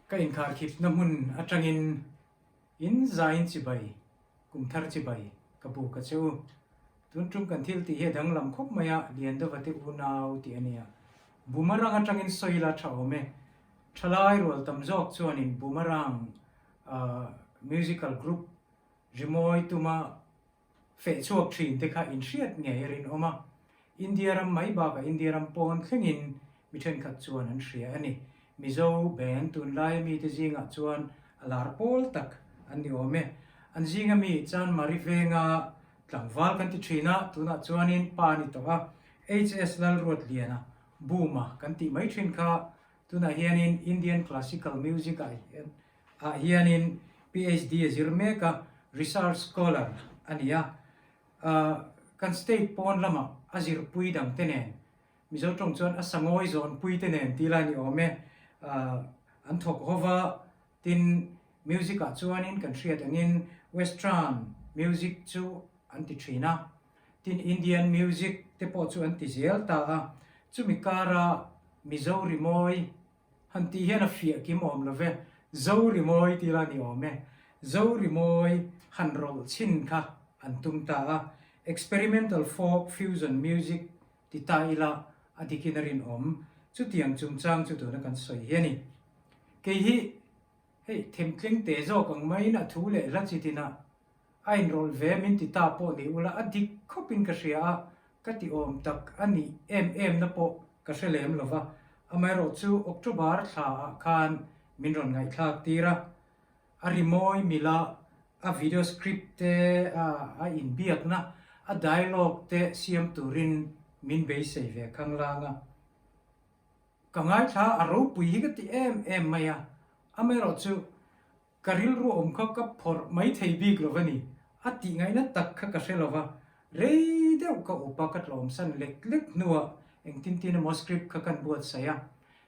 Ka inkharkhipna hmun atangin in zain chibai, kum thar chibai ka buk a che u. Tun tum kan thil tih hi a danglam khawp mai a, Liandova te unau tih a nia. Boomerang atangin sawi ila tha awm e. Thalai rual tam zawk chuanin Boomerang musical group rimawi tuma Feh chhuak thin te kha in hriat ngei a rinawm a, India ram mai bakah India ram pawn thlengin mi thenkhat chuan an hria a ni. Mizo band tunlaia mite zingah chuan a lar pawl tak an ni awm e. An zinga mi Chanmari Venga tlangval kan ti thin a, tunah chuanin pa a ni tawh a, HS Lalruatliana, Booma kan tih mai thin kha tunah hianin Indian Classical Music ah hian ah hianin PhD a zir mek a, research scholar a ni a. Kan state pawn lamah a zirpui dang te nen, Mizo tawng chuan a sangawi zawnpui te nen tih lai ni awm e, an thawk ho va, tin music ah chuanin kan hriat angin western music chu an ti thin a, tin Indian music te pawh chu an ti zel ta a, chumi kara Mizo rimawi Han tih hian a fiah kim awm lo ve. Zo rimawi tih la ni awm e. Zo rimawi han rawlh chhin kha an tum ta a. Experimental folk fusion music ti ta ila a dikin a rinawm. Chutiang chungchang chu tuna kan sawi hi a ni. Kei hi hei themtling te zawk ang maiin a thu leh hla chitin a A inrawlh ve min ti ta pawh ni ula a dik khawpin ka hria a, ka ti awm tak a nih em em na pawh ka hre lem lo va. Amaherawh chu October thla ah khan min rawn ngaihthlak tir a, a rimawi mila a video script te a a inbiakna a dialogue te siam turin min beisei ve khanglang a. Ka ngaithla a ropui hi ka ti em em mai a, amaherawh chu Ka rilru awm kha ka phawrh mai thei bik lo va ni, a tih ngaihna tak kha ka hre lo va, rei deuh ka up a ka tlawmsan lek lek hnuah engtin tin emaw script kha kan buatsaih a,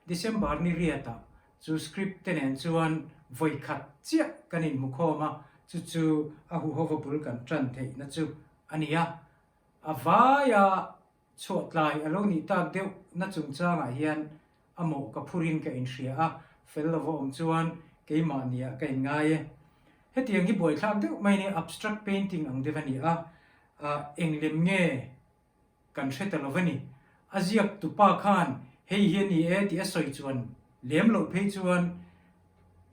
December ni riatah chu script te nen chuan vawi khat chiah kan inhmu khawm a, chu chu a huhova bul kan tan theihna chu a ni a, a vaia chhuahtlai a lo nih tak deuh na chungchangah hian A mawh ka phurin ka inhria a, fel lova awm chuan keimah nia ka inngai e. Hetiang hi buaithlak deuh mai ni, abstract painting ang deuh a ni a, eng lem nge kan hre ta lova ni. A ziak tupa khan hei hi a ni e tih a sawi chuan lem loh phei chuan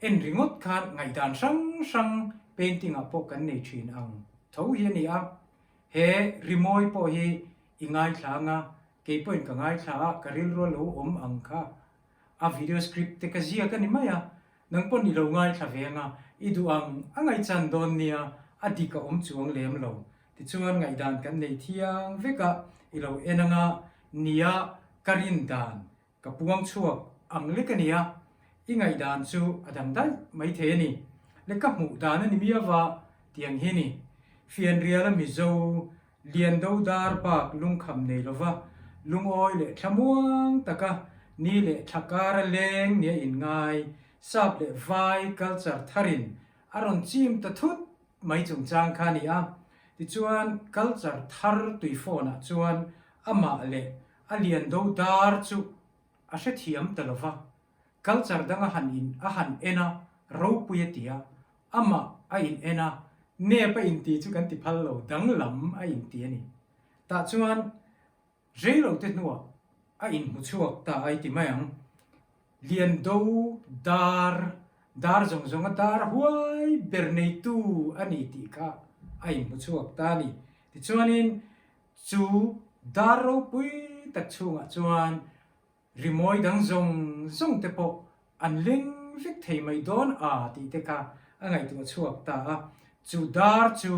en ringawt khan ngaihdan hrang hrang painting ah pawh kan nei thin ang tho hi a ni a. He rimawi pawh hi i ngaithla anga Kei pawhin ka ngaithla a, ka rilru a lo awm ang kha. A video script te ka ziak a ni mai a, nang pawn i lo ngaithla ve anga, i duh ang a ngaihchan dawn nia, a dik a awm chuang lem lo. Tichuan ngaihdan kan nei thiang vek a, i lo en anga, nia ka rin dan Ka puang chhuak ang lek a nia, i ngaihdan chu a dang daih mai thei a ni. Le ka hmuh dan a ni mi ava tiang hi ni. Fianriala Mizo, Liando dar bak lungkham nei lova, lungawi leh thlamuang taka ni leh thla kara leng nia inngai, sap leh vai culture tharin a rawn chim ta thut mai chungchang kha a ni a. Tichuan culture thar tuifawnah chuan amah leh A lian do dar chu a hrethiam ta lo va, culture dang a han in a han en a, ropui a ti a, amah a in en a, nep a inti chu kan ti phal lo, danglam a inti a ni. Tah chuan rei lo te hnuah a inhmu chhuak ta a i ti mai ang. Lian do dar, dar zawng zawnga dar huai ber neitu a ni tih kha a inhmu chhuak ta a ni. Tichuanin Chu dar ropui tak chhungah chuan rimawi dang zawng zawng te pawh an leng vek thei mai dawn a tih te kha a ngaihtuah chhuak ta a. Chu dar chu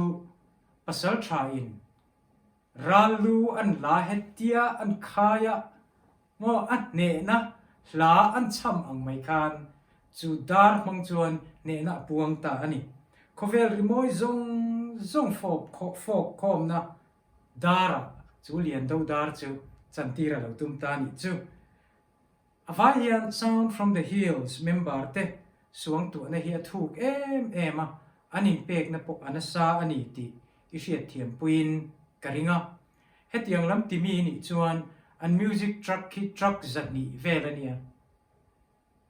pasal tha in ral lu an la hetia an khai a maw a hnehna hla an cham ang mai khan chu dar hmang chuan hnehna a puang ta a ni. Khawvel rimawi zawng zawng fawp fawk khawmna darah chu Liando dar chu chantir a lo tum ta a nih chu. A vai hian Sound from the Hills member te suangtuahna hi a thuk em em a, an inpekna pawh a nasa a ni tih i hriatthiampuiin ka ring a. Hetiang lam timi nih chuan an music truck hi truck 200 vel a nia.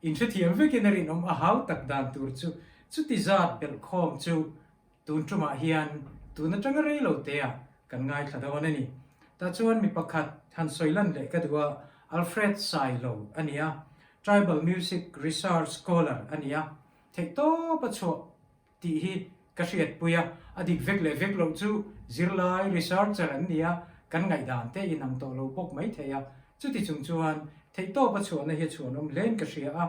Inhrethiam vekin a rinawm a hau tak dan tur chu chuti zat belhkhawm chu tun tumah hian tun atanga rei lo teah kan ngaithla dawn a ni. Tah chuan mi pakhat han sawi lan leh ka duh a, Alfred Sailo a ni a, Tribal Music Research Scholar a ni a, theihtawp a chhuah tih hi ka hriatpui a, a dik vek leh vek loh chu zirlai, researcher, an ni a, kan ngaihdan te inang tawh lo bawk mai thei a, chuti chung chuan theihtawp a chhuahna hi a chhuanawm hlein ka hria a,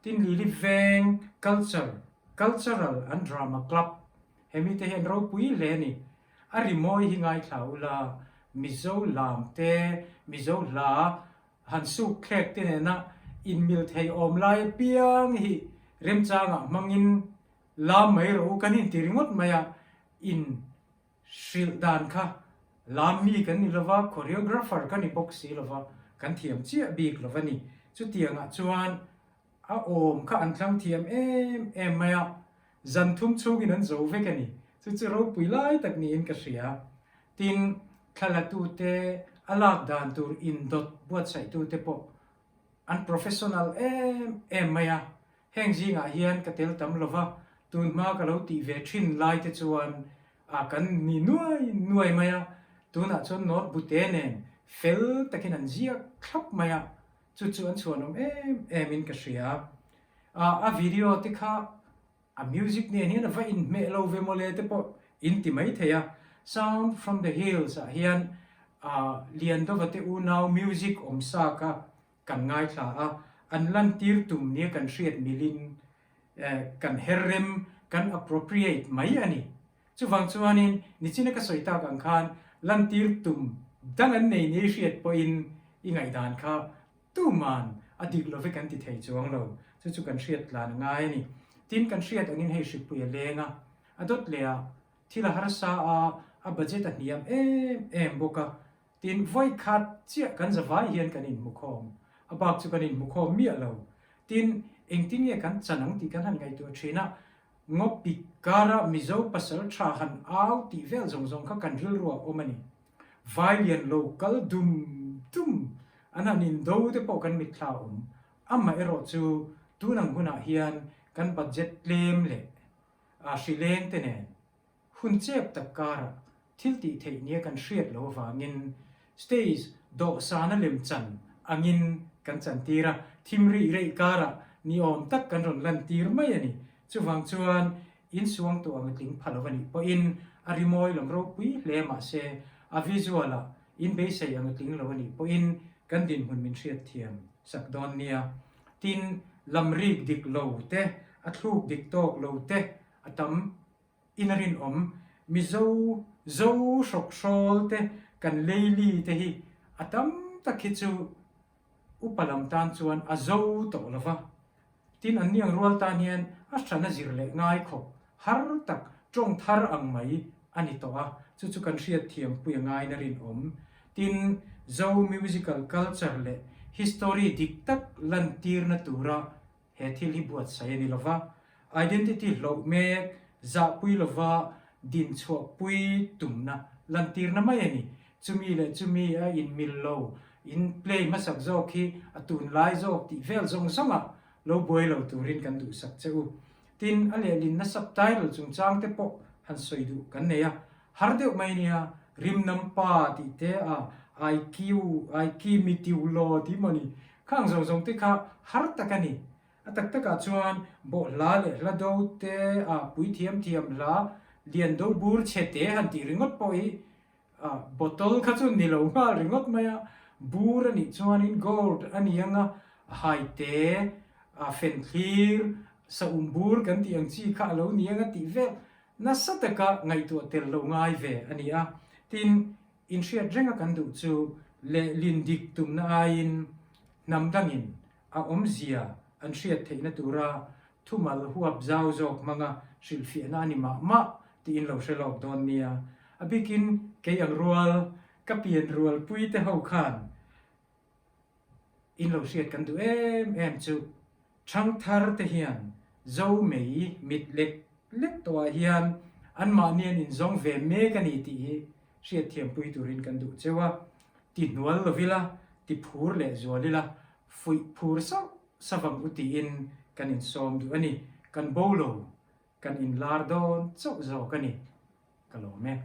tin Lili Veng Culture, Cultural and Drama Club he mite hian ropui hle a ni, a rimawi hi ngaithla ula, Mizo lam te, Mizo hla han suk thlek te nena inmil thei awm lai apiang hi remchangah hmangin Lam mai rawh u kan inti ringawt mai a, in hrilh dan kha lam mi kan ni lova, choreographer ka ni bawk si lova, kan thiam chiah bik lova ni. Chutiangah chuan a awm kha an thlang thiam em em mai a, zan thum chhungin an zo vek a ni. Chu chu ropui lai tak niin ka hria. Tin, thlalatute, a lak dan tur indawt buatsaihtute pawh an professional em em mai a, Heng zingah hian ka tel tam lova, tun hma ka lo tih ve thin lai te chuan a kan ni nuai nuai mai a, tunah chuan note bute nen fel takin an ziak thlap mai a, chu chu an chhuanawm em em in ka hria. A a video te kha a music nen hian a va inhmeh lo ve mawle te pawh in ti mai thei a, Sound from the Hills ah hian a Liandova te unau music awm sa kha Kan ngaithla a, an lantir tum nia kan hriat milin kan her rem, kan appropriate mai a ni. Chuvang chuanin nichina ka sawi tak ang khan lantir tum dang an nei nia i hriat pawhin i ngaihdan kha tuman a dik lo ve kan ti thei chuang lo. Chu chu kan hriat tlan a ngai a ni. Tin, kan hriat angin hei hripui a leng a, a dawt leh ah thil a harsa a, a budget a hniam em em bawk a, Tin, vawi khat chiah kan zavai hian kan inhmu khawm. A bak chu kan inhmu khawm miah lo. Tin, engtin nge kan chan ang tih kan han ngaihtuah thin a, Ngawpik kara Mizo pasal tha han au tih vel zawng zawng kha kan rilru ah awm a ni. Vai lian lo kal dum dum an han indo te pawh kan mitthla a awm. Amaherawh chu tun ang hunah hian kan budget tlem leh hrileng te nen Hun chep tak karah thil tih theih nia kan hriat lo avangin stage dawhsana lem chan angin kan chantir a, thim rih reih karah ni awm tak kan rawn lantir mai a ni. Chuvang chuan insuang tawh ang a tling pha lo a nih pawhin a rimawi lam ropui hle mahse a visual ah in beisei ang a tling lo a nih pawhin kan dinhmun min hriat thiam sak dawn nia. Tin, lam rik dik lo te, a thluk dik tawk lo te a tam In a rinawm, Mizo zo hrawk hrawl te kan leili te hi a tam tak hi chu upa lam tan chuan a zo tawh lo va. Tin, an niang rual tan hian a hran a zir leh ngai khawp har tak tawng thar ang mai a ni tawh a, chu chu kan hriat thiam pui a ngaiin a rinawm. Tin, Zo musical culture leh history dik tak lantirna tura He thil hi buatsaih a ni lova, identity hloh mek, zahpui lova dinchhuahpui tumna lantirna mai a ni. Chumi leh chumi a inmil lo, in play hmasak zawk hi a tunlai zawk tih vel zawng zawngah lo buai lo turin kan duhsak che u. Tin, a lehlinna subtitle chungchang te pawh han sawi duh kan nei a, har deuh mai nia, Rimnam pa tih te a, IQ, IQ mi tiu law tih maw ni, Khang zawng zawng te kha har tak a ni. A tak takah chuan bawhhla leh hla do te a pui thiam thiam hla lian do bur chhe te han tih ringawt pawh hi bottle kha chu ni lo nghal ringawt mai a, bur a nih chuanin gold a ni ang a, hai te, fenthlir, saum bur kan tih ang chi kha a lo ni ang a tih vel nasa taka ngaihtuah tel lo ngai ve a ni a. Tin, Inhriat renga kan duh chu lehlin dik tumna aiin hnam dangin a awmzia an hriat theihna tura thumal huap zau zawk hmanga hrilhfiahna a ni mah mah tiin lo hre lawk dawn nia. A bikin kei ang rual, ka pian rualpui te ho khan In lo hriat kan duh em em chu Thangthar te hian Zo mei mit lek lek tawhah hian anmahni an inzawng ve mek a ni tih hi hriatthiampui turin kan duh cheu a, ti hnual lovila, ti phur leh zual ila, fuih phur sauh. Savang u tiin kan insawm duh a ni. Kan bo lo, kan inlar dawn chauh zawk a ni. Ka lawm e.